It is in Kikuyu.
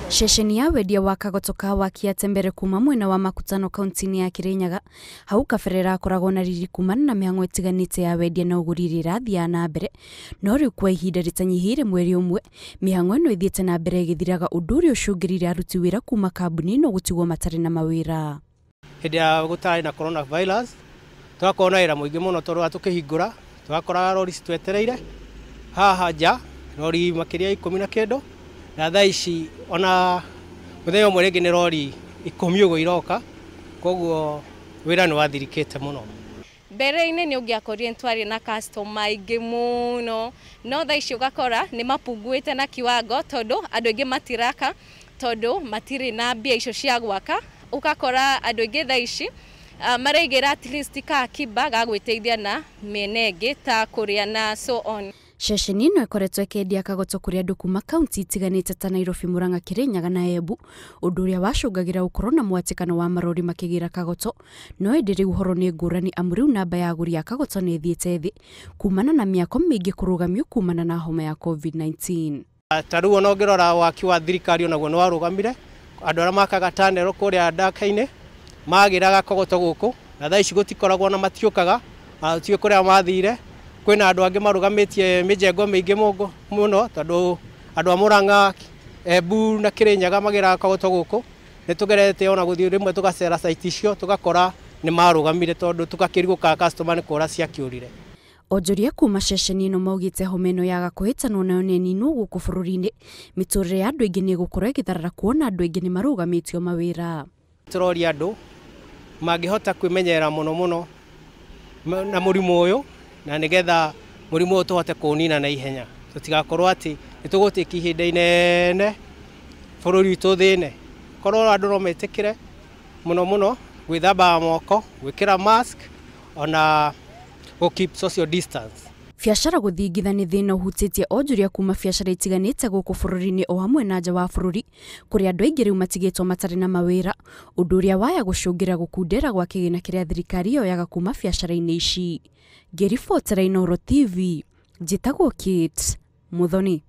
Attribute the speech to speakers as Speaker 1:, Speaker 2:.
Speaker 1: Ceceni ya wendia wa kagoto ka wakia tembere kuma mwena wa Makutano kaunti-inĩ ya Kirinyaga hau kabere ĩrakoragwo na riri kumana na mĩhang'o ĩtiganĩte ya wendia na ũgũri ĩrĩa ĩrathiaga na mbere, no rĩu kwa ihinda rĩtanyihĩire mweri ũmwe mĩhang'o ĩno ĩthiĩte na mbere ĩgĩthiraga, ũndũ ũrĩa ũcũngĩrĩire aruti wĩra kuma kambuni ĩno gũtigwo matarĩ na mawĩra.
Speaker 2: Hĩndĩ ya gũtarĩ na coronavirus tũgakorwo na wĩra mũingĩ mũno, tondũ tũkĩhingũra tũgakoraga rori citwetereire haha nja, rori makĩria 10 na kĩndũ, na thaa ici ona mũthenya ũmwe rĩngĩ nĩ rori 10 ũguo iroka, koguo wĩra nĩ wathirikĩte mũno.
Speaker 3: Mbere-inĩ nĩ ũngĩakorire twarĩ na customer aingĩ mũno, no thaa ici ũgakora nĩ mapunguĩte na kiwango, tondũ andũ aingĩ matiraka, tondũ matirĩ na mbia icio cia gwaka. Ũgakora andũ aingĩ thaa ici maraigĩra at least ka akiba ga gwĩteithia na mĩena ĩngĩ ta kũrĩa na so on.
Speaker 1: Ceceni ĩno ĩkoretwo ĩkĩendia kagoto kũrĩ andũ kuma kaunti itiganĩte ta Nairobi, Murang'a, Kirinyaga na Embu, ũndũ ũrĩa wacũngagĩra gũkorwo na mwatĩkano wa marori makĩgĩra kagoto, no ĩndĩ rĩu ũhoro nĩ ngũrani amu rĩu namba ya agũri a kagoto nĩ ĩthiĩte thĩ kumana na mĩako mĩingĩ kũrũgamio kumana na homa ya COVID-19.
Speaker 2: Ta rĩu ona ũngĩrora waki wa thirikari onaguo nĩ warũgamire, andũ arĩa makaga tunnel kũrĩa Ndaka-inĩ magĩraga kogoto gũkũ, na thaa ici gũtikoragwo na matiũkaga, tiũĩ kũrĩa mathire. Kwĩna andũ angĩ marũgamĩtie mĩjengo mĩingĩ mũno, tondũ andũ a Murang'a, Embu na Kirinyaga magĩraga kogoto gũkũ. Nĩ tũgerete ona gũthiĩ rĩmwe tũgacera site icio tũgakora nĩ marũgamire, tondũ tũgakĩrigwo kana customer nĩ kũra ciakĩũrire.
Speaker 1: Onjoria kuma ceceni ĩno maugĩte homa ĩno yaga kũhĩtanwo nayo nĩ ĩninwo gũkũ bũrũri-inĩ, mĩtũrĩre ya andũ aingĩ nĩ ĩgũkorwo ĩgĩtharara kuona andũ aingĩ nĩ marũgamĩtio mawĩra.
Speaker 2: Tũroria andũ mangĩhota kwĩmenyerera mũno mũno na mũrimũ ũyũ, na nĩgetha mũrimũ ũyũ tũhote kũũnina na ihenya, tũtigakorwo atĩ nĩ tũgũtĩka ihinda inene bũrũri witũ thĩne. Korwo andũ no metĩkĩre mũno mũno gwĩthambaga moko, gwĩkĩra mask ona gũ keep social distance.
Speaker 1: Biacara gũthingitha nĩ thĩna ũhutĩtie onjoria kuma biacara itiganĩte gũkũ bũrũri-inĩ o hamwe na nja wa bũrũri, kũrĩa andũ aingĩ rĩu matigĩtwo matarĩ na mawĩra, ũndũ ũrĩa waya gũcũngĩra gũkundera gwa kĩgĩna kĩrĩa thirikari yoyaga kuma biacara-inĩ ici. Ngĩribotera Inooro TV, njĩtagwo Kate Muthoni.